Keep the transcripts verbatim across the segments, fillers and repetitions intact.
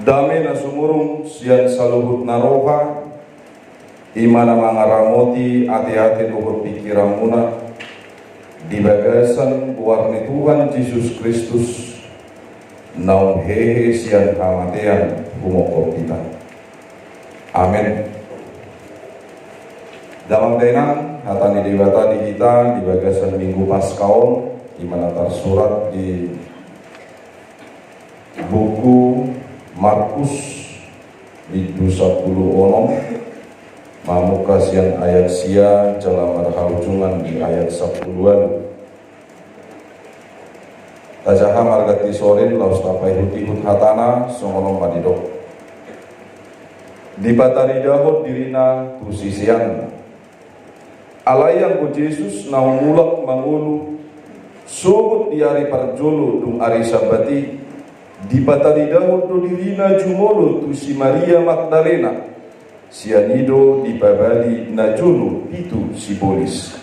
Dame na sumurung sian saluhut na roha, i ma na mangaramoti ateate dohot pingkiranmuna, di bagasan goar ni Tuhan Jesus Kristus, naung hehe sian hamatean humongkop hita. Amen. Damang dainang, hata ni Debata di hita di bagasan Minggu Paskah on, i ma na tarsurat di buku Markus, bindu sampulu onom, mamungka sian ayat sia jala marhaujungan di ayat sampulu ualu. Tajaha marganti sorin laos tapaihut-ihut hatana, songon on ma didok. Dipataridahon dirina tu siseanna. Alai anggo Jesus naung mulak mangolu, sogot di ari parjolo dung ari Sabat i, dipataridahon do dirina jumolo tu si Maria Magdalena. Sian i do dipabali najolo pitu sibolis.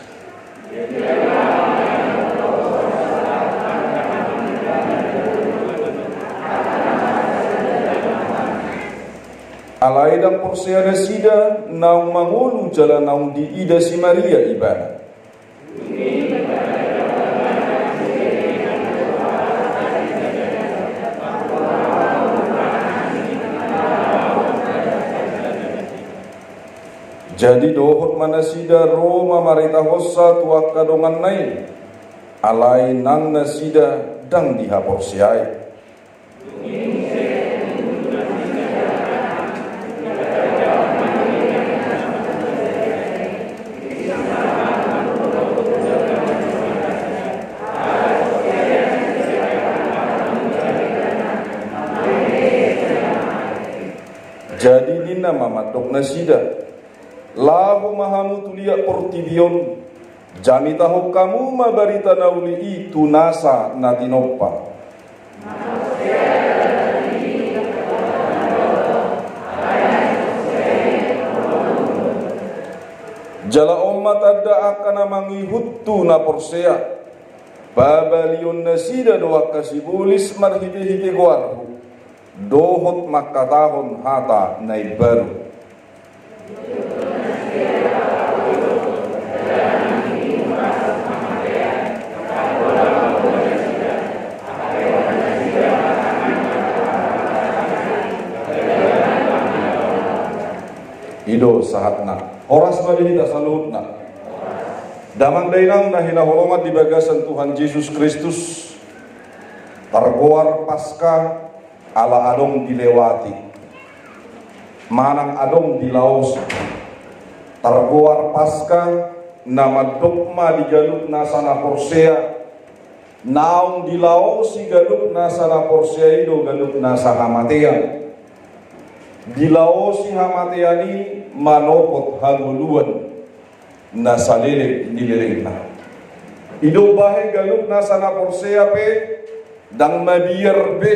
Alai ndang porsea nasida naung mangolu jala naung diida si Maria ibana. Jadi dohot ma nasida ro mamaritahonsa tu angka donganna i, alai nang nasida ndang dihaporseai. Jadi ninna ma mandok nasida, laho ma hamu tu liat portibi on, jamitahon hamu ma barita na uli i tu nasa na tinompa. Jala on ma tanda angka na mangihut tu na porsea, pabalion nasida do angka sibolis marhite-hite goarhu, dohot mangkatahon hata na imbaru. I do sahatna. Horas ma di hita saluhutna. Damang dainang na hinaholongan di bagasan Tuhan Jesus Kristus, targoar Paskah ala adong dilewati manang adong dilaosi. Targoar Paskah na mandok ma di ganup nasa na porsea, naung dilaosi ganup nasa na porsea i do ganup nasa hamatean. Dilaosi hamatean i manopot hangoluan na saleleng ni lelengna. I do umbahen ganup nasa na porsea pe ndang mabiar be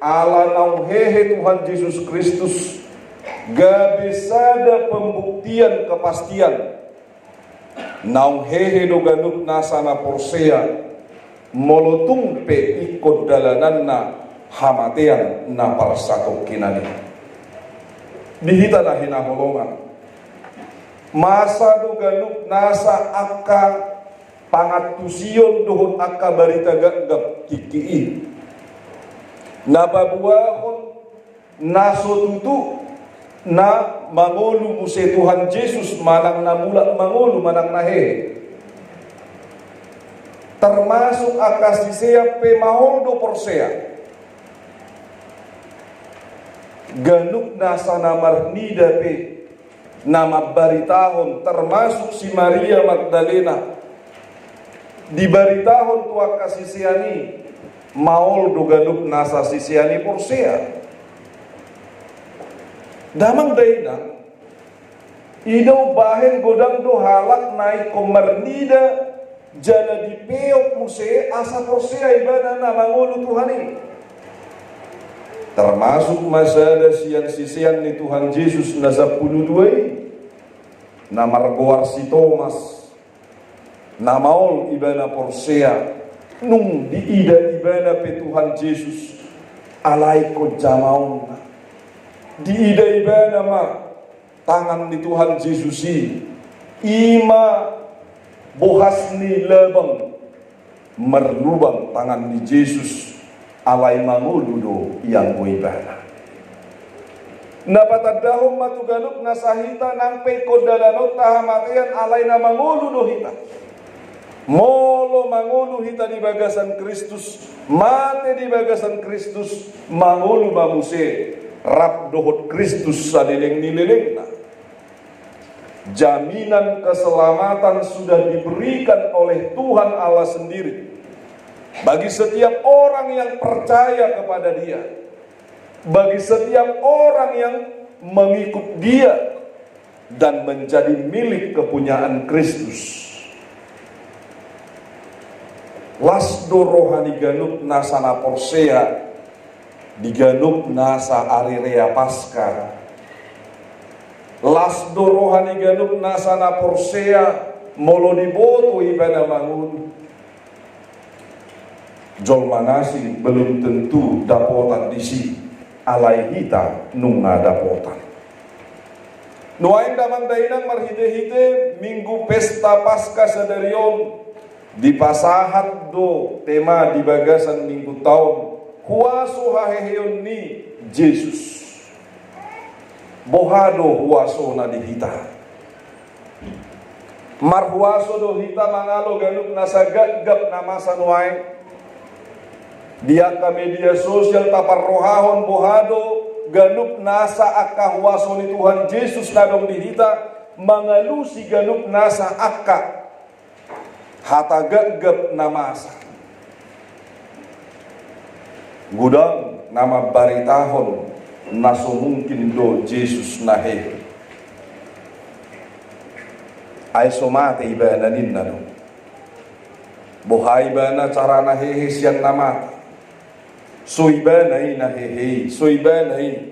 ala naung hehe Tuhan Jesus Kristus, gabe sada pembuktian kepastian. Naung hehe do ganup nasa na porsea, molo tung pe ingkon dalananna hamatean na parsatongkinan i. Di hita na hinaholongan, masa do ganup nasa angka pangantusion dohot angka barita gapgap tingki i na paboahon na so tutu na mangolu muse Tuhan Jesus manang na mulak mangolu manang na hehe. Termasuk angka sisean pe maol do porsea. Ganup nasa na marnida pe na mambaritahon, termasuk si Maria Magdalena, dibaritahon tu angka sisean i, maol do ganup nasa sisean i porsea. Damang dainang, i do umbahen godang do halak na ingkon marnida jala dipeop muse asa porsea ibana na mangolu Tuhan i. Termasuk ma sada sian sisean ni Tuhan Jesus na sampulu dua i, na margoar si Tomas, na maol ibana porsea, nung diida ibana pe Tuhan Jesus, alai ingkon jamaonna. Diida ibana ma tangan ni Tuhan Jesus i, i ma bohas ni labang, marlubang tangan ni Jesus, alai mangolu do ianggo ibana. Na patandahon ma tu ganup nasa hita nang pe ingkon dalanonta hamatean, alai na mangolu do hita. Molo mangolu hita di bagasan Kristus, mate di bagasan Kristus, mangolu ma muse rap dohot Kristus saleleng ni lelengna. Jaminan keselamatan sudah diberikan oleh Tuhan Allah sendiri bagi setiap orang yang percaya kepada Dia, bagi setiap orang yang mengikut Dia dan menjadi milik kepunyaan Kristus. Las do roha ni ganup nasa na porsea di ganup nasa ari rea Paska. Las do roha ni ganup nasa na porsea molo diboto ibana mangolu. Jolma na asing belum tentu dapotan disi, alai hita nunga dapotan. Nuaeng damang dainang, marhitehite Minggu Pesta Paska sadari on, dipasahat do tema di bagasan Minggu ta on, huaso haheheon ni Jesus. Boha do huasona di hita? Marhuaso do hita mangalo ganup nasa gapgap na masa nuaeng? Di angka media sosial taparrohahon boha do ganup nasa angka huaso ni Tuhan Jesus na adong di hita mangalusi ganup nasa angka hata gapgap na masa. Godang na mambaritahon na so mungkin do Jesus na hehe. Ai so mate ibana ninna do. Boha ibana carana hehe sian na mate? So ibana i na hehe i, so ibana i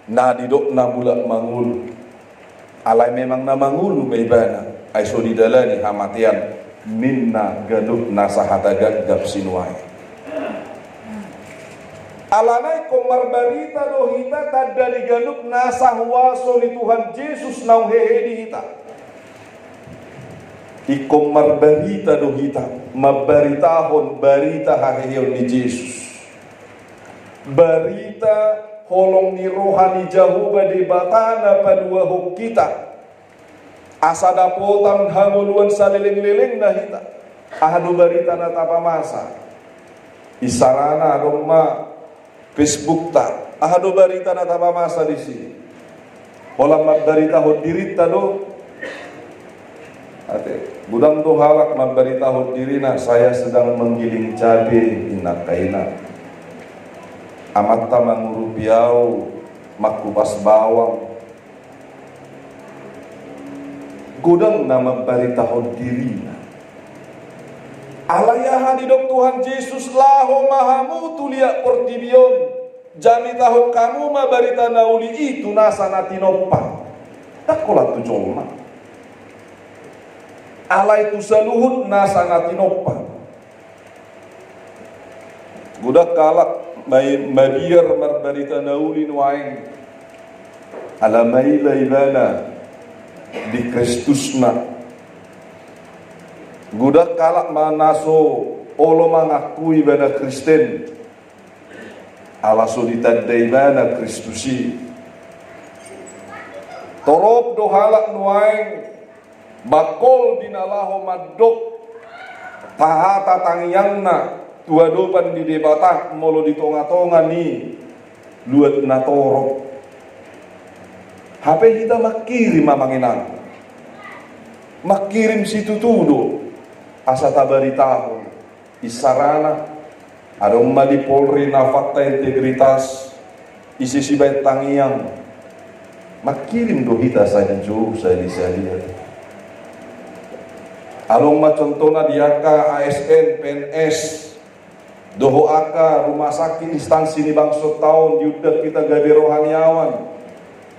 na didok na mulak mangolu. Alai memang na mangolu ma ibana, ai so didalani hamatean ninna ganup nasa hata gapgap sinuaeng. Alana ingkon marbarita do hita tanda ni ganup nasa huaso ni Tuhan Jesus naung hehe di hita. Ingkon marbarita do hita, mambaritahon barita haheheon ni Jesus. Barita holong ni roha ni Jahowa Debata na paluahon hita, asa dapotan hangoluan salelenglelengna hita. Aha do barita na tapamasa? Isarana adong ma Facebookta, aha do barita na tapamasa disi? Holan mambaritahon dirinta do. Ate, godang do halak mambaritahon dirina, "Saya sedang menggiling cabe," ninna angka ina. "Amanta mangurupi au, mangkupas bawang." Godang na mambaritahon dirina. Alai aha didok Tuhan Jesus? "Laho ma hamu tu liat portibi on, jamitahon hamu ma barita na uli i tu nasa na tinompa." Ndang holan tu jolma, alai tu saluhut nasa na tinompa. Godang halak ma-, mabiar marbarita na uli nuaeng, ala maila ibana di Kristusna. Godang halak ma na so olo mangakui ibana Kristen, ala so ditanda ibana Kristus i. Torop do halak nuaeng bangkol di na laho mandok hata tangiangna tu adopan ni Debata molo di tongatonga ni luat na torop. Hape hita mangkirim, amang inang, mangkirim situtu do asa tabaritahon. Isarana, adong ma di Polri na fakta integritas, ise sibaen tangiang, mangkirim do hita sahali jo, sahali sahali. Adong ma contohna di angka A S N, P N S, dohot angka rumah sakit instansi ni bangsonta on, diundang hita gabe rohaniawan.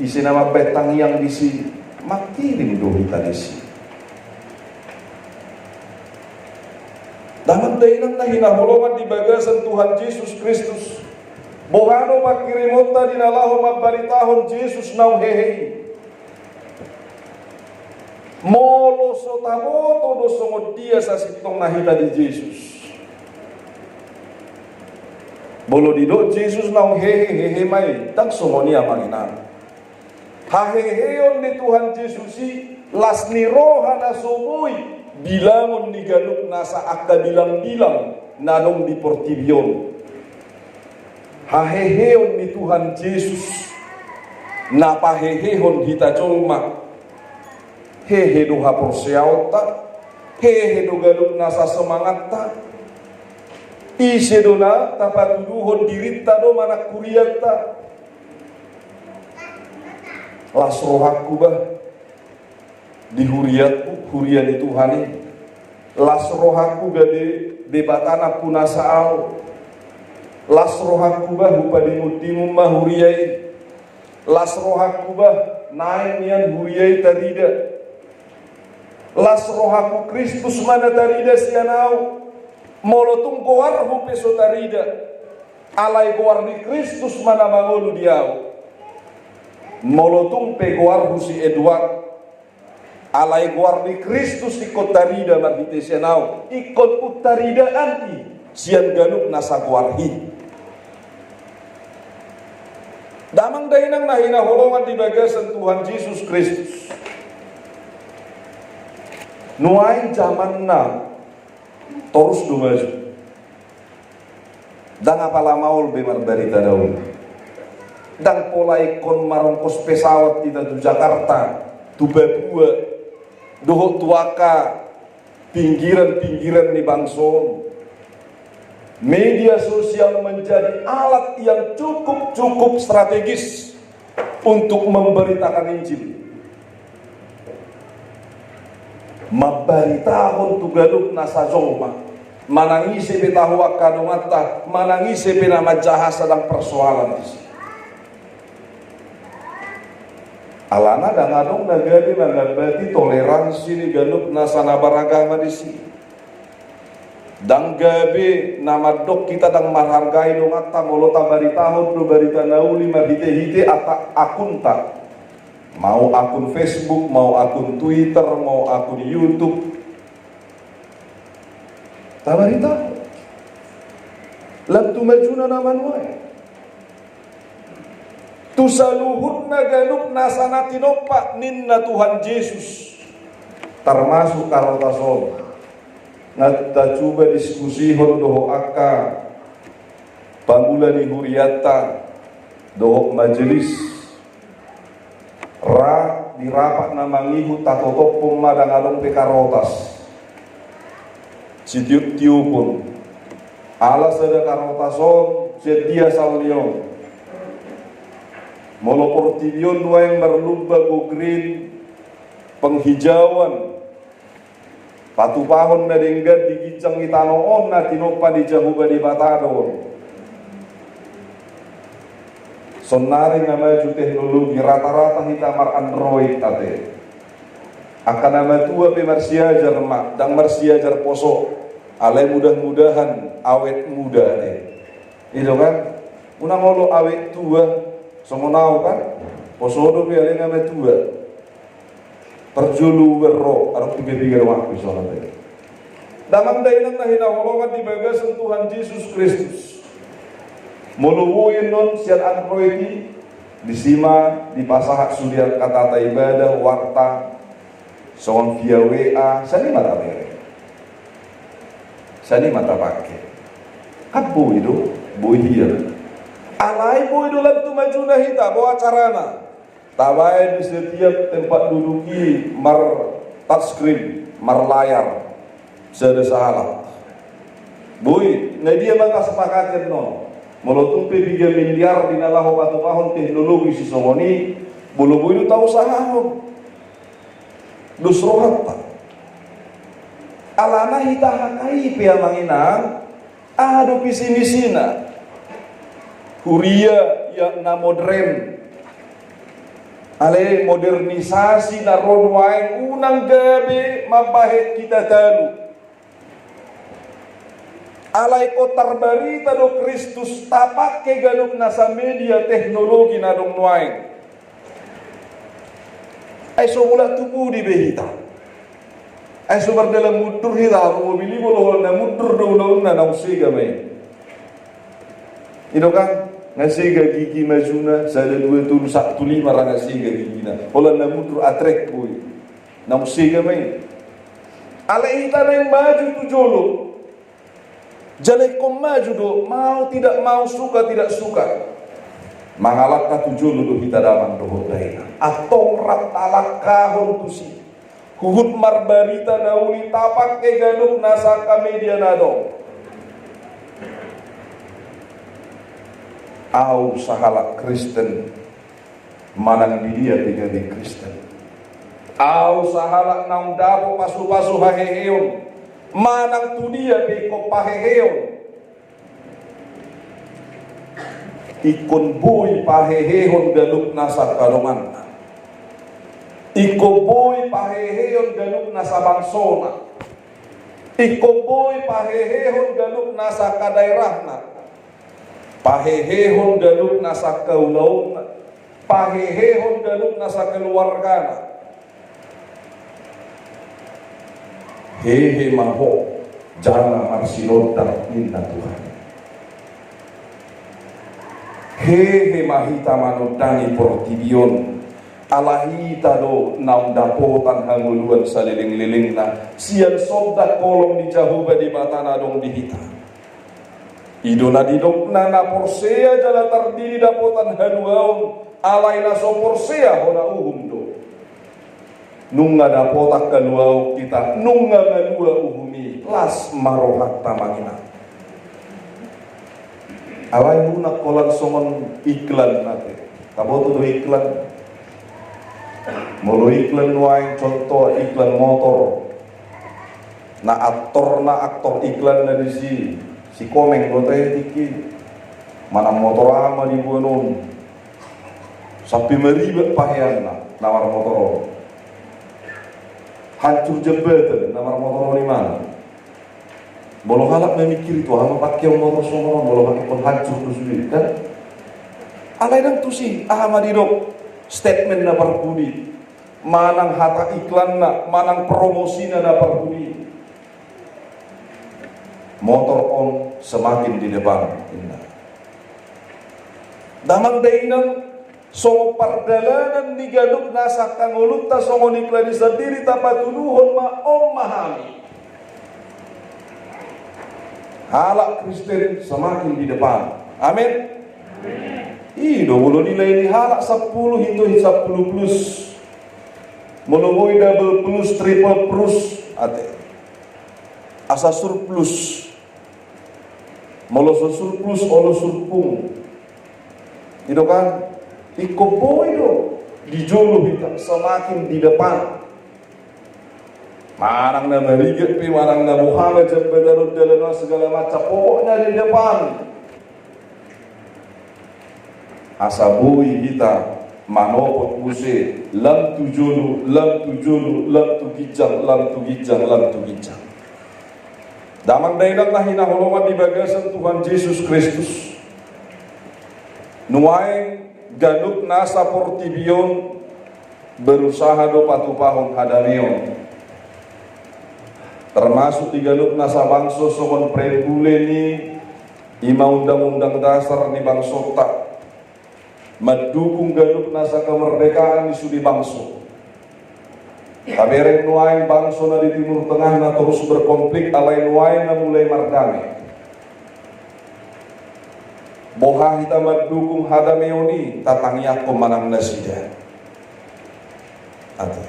Ise na mambaen tangiang disi, mangkirim do hita disi. Damang dainang na hinaholongan di bagasan Tuhan Jesus Kristus, Boha do pangkirimonta di na laho mambaritahon Jesus naung hehe i? Molo so taboto do songon dia sasintongna hita di Jesus. Molo didok Jesus naung hehe, hehe ma i, ndang songon i amang inang. Haheheon ni Tuhan Jesus i las ni roha na so boi bilangon ni ganup nasa angka bilangbilang na adong di portibi on. Haheheon ni Tuhan Jesus na pahehehon hita jolma. Hehe do haporseaonta, hehe do ganup nasa semangatta. Ise do na tapatuduhon dirinta do manang hurianta? Las rohangku bah di huriangku, huria ni Tuhan i. Las rohangku gabe Debata nampunasa au. Las rohangku bah hupadingundimun ma huria i. Las rohangku bah naeng nian huria i tarida. Las rohangku Kristus ma na tarida sian au. Molo tung goarhu pe so tarida, alai goar ni Kristus ma na mangolu di au. Molo tung pe goarhu si Eduard, alai goar ni Kristus ingkon tarida marhite sian au, ingkon untaridaan i sian ganup nasa goarhi. Damang dainang na hinaholongan di bagasan Tuhan Jesus Kristus. Nuaeng jamanna torus do maju. Ndang apala maol be marbarita na uli. Ndang pola ingkon marongkos pesawat hita tu Jakarta, tu Papua, dohot tu angka pinggiran-pinggiran ni bangso on. Media sosial menjadi alat yang cukup-cukup strategis untuk memberitakan Injil. Mambaritahon tu ganup nasa jolma, manang ise pe tahu angka donganta, manang ise pe na manjaha sadang persoalan disi. Alana ndang adong na gabe mangambati toleransi ni ganup nasa na beragama disi. Ndang gabe na mandok hita ndang menghargai donganta molo tabaritahon do barita na uli marhite-hite angka akunta. Mau akun Facebook, mau akun Twitter, mau akun YouTube. Tabaritahon. Lam tu majuna na manuae. Tu saluhutna ganup nasa na tinompa ninna Tuhan Jesus. Termasuk karotas on. Nga tacuba diskusihon dohot angka pangula ni hurianta dohot majelis. Ra di rapat na mangihut tatotophon ma ndang adong pe karotas. Sitiuptiupon. Ala sada karotas on sian dia salni on. Molo portibi on nuaeng marlumba go green, penghijauan, patupahon na denggan di ginjang ni tano on na tinompa ni Jahowa Debata do on. Sonnari na maju teknologi, rata-rata hita mar-Android ate. Angka na matua pe marsiajar ma, ndang marsiajar poso. Alai mudah-mudahan awet muda ate. I do kan? Unang olo awet tua, songon au kan? Poso dope alai na matua. Parjolo ubar ro, adong piga-piga donganku i songon i. Damang dainang na hinaholongan di bagasan Tuhan Jesus Kristus. Molo boi annon sian Android i, disi ma dipasahat sude angka tata ibadah, warta, songon via W A, sian i ma tabereng. Sian i ma tapake. Kan boi do, boi hian. Alai boi do lam tu majuna hita, boha carana? Tabaen di setiap tempat duduk i mar touchscreen, marlayar, sada sahalak. Boi, na dia ma tasepakati annon? Molo tung pe piga miliar di na laho patupahon teknologi sisongon i, molo boi do tausahahon. Dos rohanta. Alana hita H K I P amang inang, aha do visi misina? Huria ia na modern. Ale modernisasi na ro nuaeng unang gabe mambahen hita talu. Alai ingkon tarbarita do Kristus, tapake ganup nasa media teknologi na adong nuaeng. Ai so mulak tu pudi be hita. Ai so mardalan mundur hita, abu mobil i molo holan na mundur do ulaonna, naung sega ma i. I do kan, nga sega gigi majuna, sada dua tolu sahat tu lima ra nga sega gigina. Holan na mundur atrek boi. Naung sega ma i. Alai hita naeng maju tu jolo. Jala ingkon maju do, mau tidak mau, suka tidak suka. Mangalangka tu jolo do hita damang dohot dainang. Antong rap talangkahon tusi. Huhut marbarita na uli, tapake ganup nasa angka media na adong. Au sahalak Kristen, manang di dia pe gabe Kristen. Au sahalak naung dapot pasupasu haheheon, manang tu dia pe ingkon paheheon. Ingkon boi pahehehon ganup nasa angka donganna. Ingkon boi pahehehon ganup nasa bangsona. Ingkon boi pahehehon ganup nasa angka daerahna. Pahehehon ganup nasa angka ulaonna. Pahehehon ganup nasa keluargana. Hehe ma ho, jala marsinondang, ninna Tuhan. Hehe ma hita manondangi portibi on, ala hita do naung dapotan hangoluan salelenglelengna sian sondak holong ni Jahowa Debata na adong di hita. I do na nidokna, na porsea jala tardidi dapotan haluaon, alai na so porsea hona uhum do. Nunga dapotan haluaon hita, nunga malua uhum i, las ma rohanta manginan. Alai unang holan songon iklan ate. Taboto do iklan? Molo iklan nuaeng, contoh iklan motor. Na aktorna, aktor iklanna disi, si Komeng do ate tingki. Manang motor aha ma diboan on. Sampe maribak paheanna na marmotor on. Hancur jembatan na marmotor on, imana. Molo halak memikiri tu aha ma pakeon motor songon on, molo pakeon hancur do sude, kan? Alai ndang tusi, aha ma didok statement na parpudi, manang hata iklanna, manang promosina na parpudi. Motor on semakin di depan, ninna. Damang dainang, songon pardalanan ni ganup nasa angka ngolunta songon iklan i sandiri, tapatuduhon ma on ma hami. Halak Kristen semakin di depan. Amin. I do molo nilai ni halak sampulu, hito i sampulu plus. Molo boi double plus, triple plus ate. Asa surplus. Molo so surplus, olo surpung. I do kan? Ingkon boi do di jolo hita, semakin di depan. Manang na marigat pe, manang na boha ma jembatan on, dalan on, segala macam, pokokna di depan. Asa boi hita manopot muse, lam tu jolo, lam tu jolo, lam tu ginjang, lam tu ginjang, lam tu ginjang. Damang dainang na hinaholongan di bagasan Tuhan Jesus Kristus. Nuaeng ganup nasa portibi on berusaha do patupahon hadameon. Termasuk di ganup nasa bangso songon preambulen i, i ma undang-undang dasar ni bangsonta. Mandukung ganup nasa kemerdekaan ni sude bangso. Tabereng nuaeng bangso na di Timur Tengah na torus berkonflik, alai nuaeng na mulai mardame. Boha hita mandukung hadameon i, tatangiangkon ma nang nasida. Ate.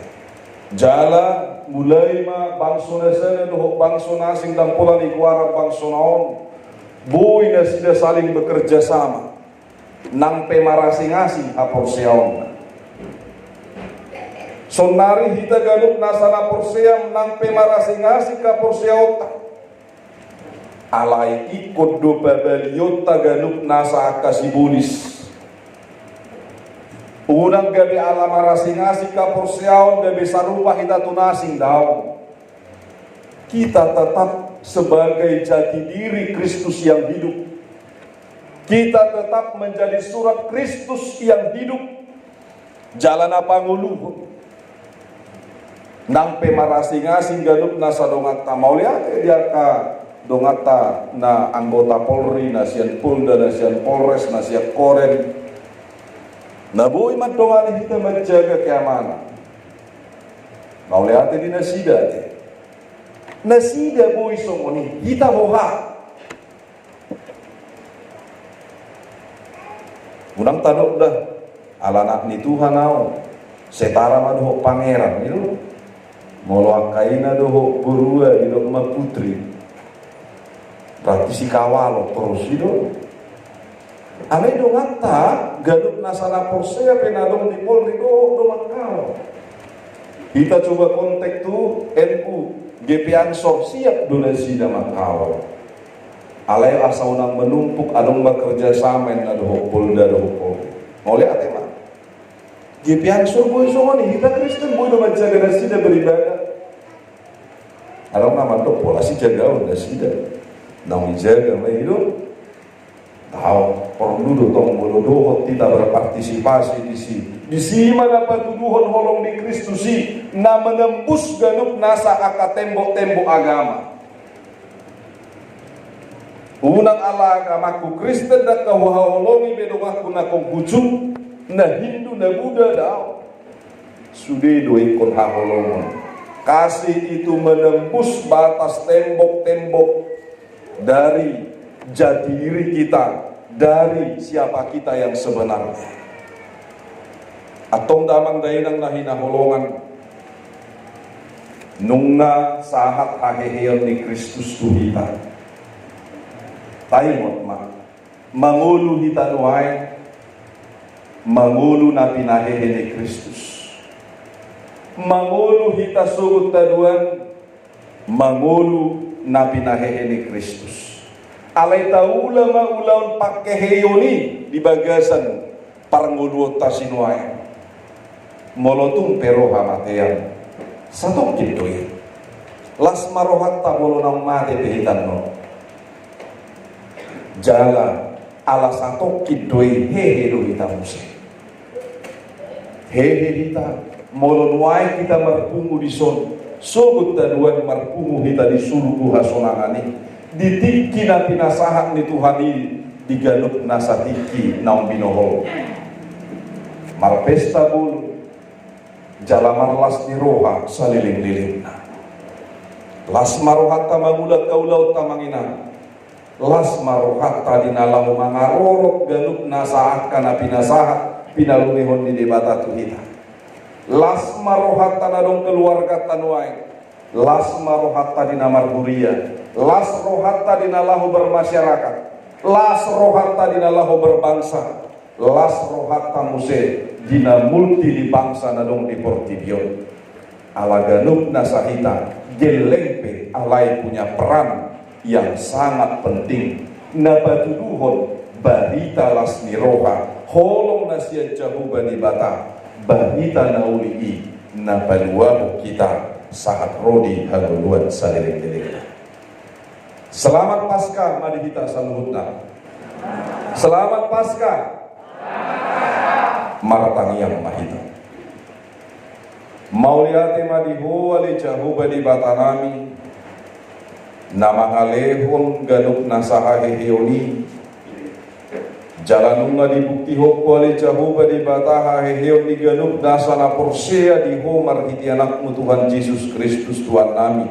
Jala mulai ma bangso na sada dohot bangso na asing, ndang pola digoaran bangsona on, boi nasida saling bekerja sama. Nang pe marasing-asing haporseaonna. Saonnari hita ganup nasa na porsea, nang pe marasing-asing haporseaonta. Alai ingkon do pabalionta ganup nasa angka sibolis. Unang gabe ala marasing-asing haporseaon, gabe sarupa hita tu na asing, daong. Kita tetap sebagai jati diri Kristus yang hidup. Kita tetap menjadi surat Kristus yang hidup. Jala na pangoluhon. Nang pe marasing-asing ganup nasa donganta, mauliate di angka donganta na anggota Polri, na sian Polda, na sian Polres, na sian Korem. Na boi mandongani hita manjaga keamanan. Mauliate di nasida ate. Nasida boi songon i, hita boha? Unang tadok da, ala anak ni Tuhan au, setara ma dohot pangeran i do. Molo angka ina dohot borua didok ma putri, berarti sikawalo torus i do. Alai donganta ganup nasa na porsea pe na adong di Polri dohot do mangkaol. Hita coba kontak tu N U, G P Ansor, siap do nasida mangkaol. Alai asa unang menumpuk, adong ma kerjasama na dohot Polda dohot Polri. Mauliate ma. G P Ansor boi songon i, hita Kristen boi do manjaga nasida beribadah. Adong na mandok pola sijagaon nasida. Naung ijaga ma i do. Tahu, porlu do tong molo dohot hita berpartisipasi disi. Disi ma na patuduhon holong ni Kristus i, na menembus ganup nasa angka tembok-tembok agama. Unang ala agamangku Kristen ndang huhaholongi be donganku na konghucu, na Hindu, na Buddha, daong. Sude do ingkon haholongon. Kasih itu menembus batas tembok-tembok dari jati diri kita, dari siapa kita yang sebenarnya. Antong damang dainang na hinaholongan, nunga sahat haheheon ni Kristus tu hita. Taingot ma, mangolu hita nuaeng, mangolu na pinahehe ni Kristus. Mangolu hita sogot taduan, mangolu na pinahehe ni Kristus. Alai taula ma ulaon pangkeheon i di bagasan parngoluonta sinuaeng. Molo tung pe ro hamatean, satongkin do i. Las ma rohanta molo naung mate pe hita annon. Jala ala satongkin do i, hehe do hita muse. Hehe hita, molo nuaeng hita marpungu dison, sogot taduan marpungu hita di suru hasonangan i, di tingki na pinasahat ni Tuhan i, di ganup nasa tingki naung binohol. Marpesta bolu, jala marlas ni roha saleleng-lelengna. Las ma rohanta mangula angka ulaonta, amang inang. Las ma rohanta di na laho mangarorot ganup nasa angka na pinasahat, pinalumehon ni Debata tu hita. Las ma rohanta na adong keluarganta nuaeng. Las ma rohanta di na marhuria. Las rohanta di na laho bermasyarakat. Las rohanta di na laho berbangsa. Las rohanta muse di na multi di bangsa na adong di portibi on. Ala ganup nasa hita, gelleng pe alai punya peran yang sangat penting. Na patuduhon barita las ni roha, holong na sian Jahowa Debata, barita na uli i, na paluahon hita sahat ro di hangoluan saleleng-lelengna. Selamat Paskah ma di hita saluhutna. Selamat Paskah. Martangiang ma hita. Mauliate ma di Ho ale Jahowa Debatanami, na mangalehon ganup nasa haheheon i. Jala nunga dibuktihon Ho ale Jahowa Debata haheheon ni ganup nasa na porsea di Ho marhite Anakmu Tuhan Jesus Kristus Tuhannami,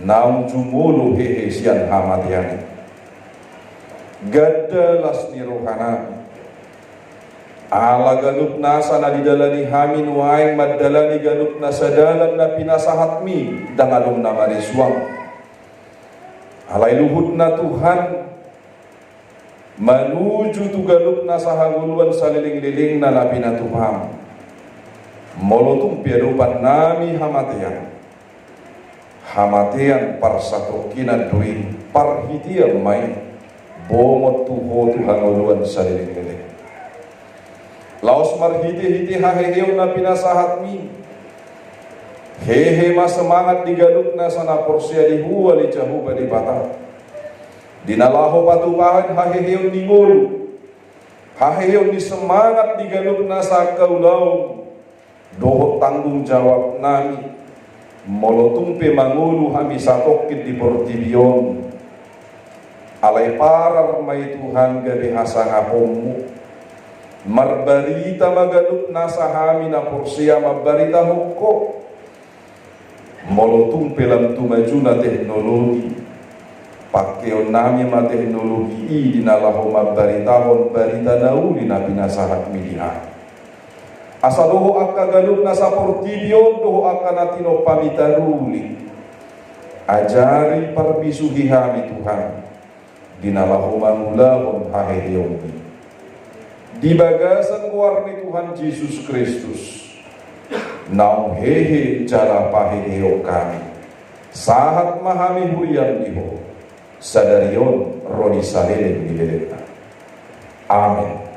naung jumolo hehe sian hamatean i. Ganda las ni rohanami. Ala ganup nasa na didalani hami nuaeng mandalani ganup nasa dalan na pinasahatmi, ndang adong na marisuang. Alai luhutna Tuhan, manuju tu ganup nasa hangoluan saleleng-lelengna na pinatupam. Molo tung pe adopannami hamatean, hamatean parsatongkinan do i, parhitean ma i bongot tu Ho tu hangoluan saleleng-leleng. Laos marhite-hite haheheon na pinasahatmi, Hehe ma semangat di ganup nasa na porsea di Ho ale Jahowa Debata, di na laho patupahi haheheon ni ngolu, haheheon ni semangat di ganup nasa angka ulaon dohot tanggung jawab nami, molo tung pe mangolu hami satongkin di portibi on. Alai parar ma i Tuhan gabe hasangaponmu. Marbarita ma ganup nasa hami na porsea mambaritahon Ho. Molo tung pe lam tumajuna teknologi, pangkeon nami ma teknologi i di na laho mambaritahon barita na uli na pinasahatmi di hami. Asa dohot angka ganup nasa portibi on dohot angka na tinompami taruli, ajari parbisuhi hami Tuhan, di na laho mangulahon haheheonmi. Di bagasan goar ni Tuhan Jesus Kristus, naung hehe jala paheheon hami, sahat ma hami huriaM di Ho, sadari on ro di saleleng ni lelengna. Amen.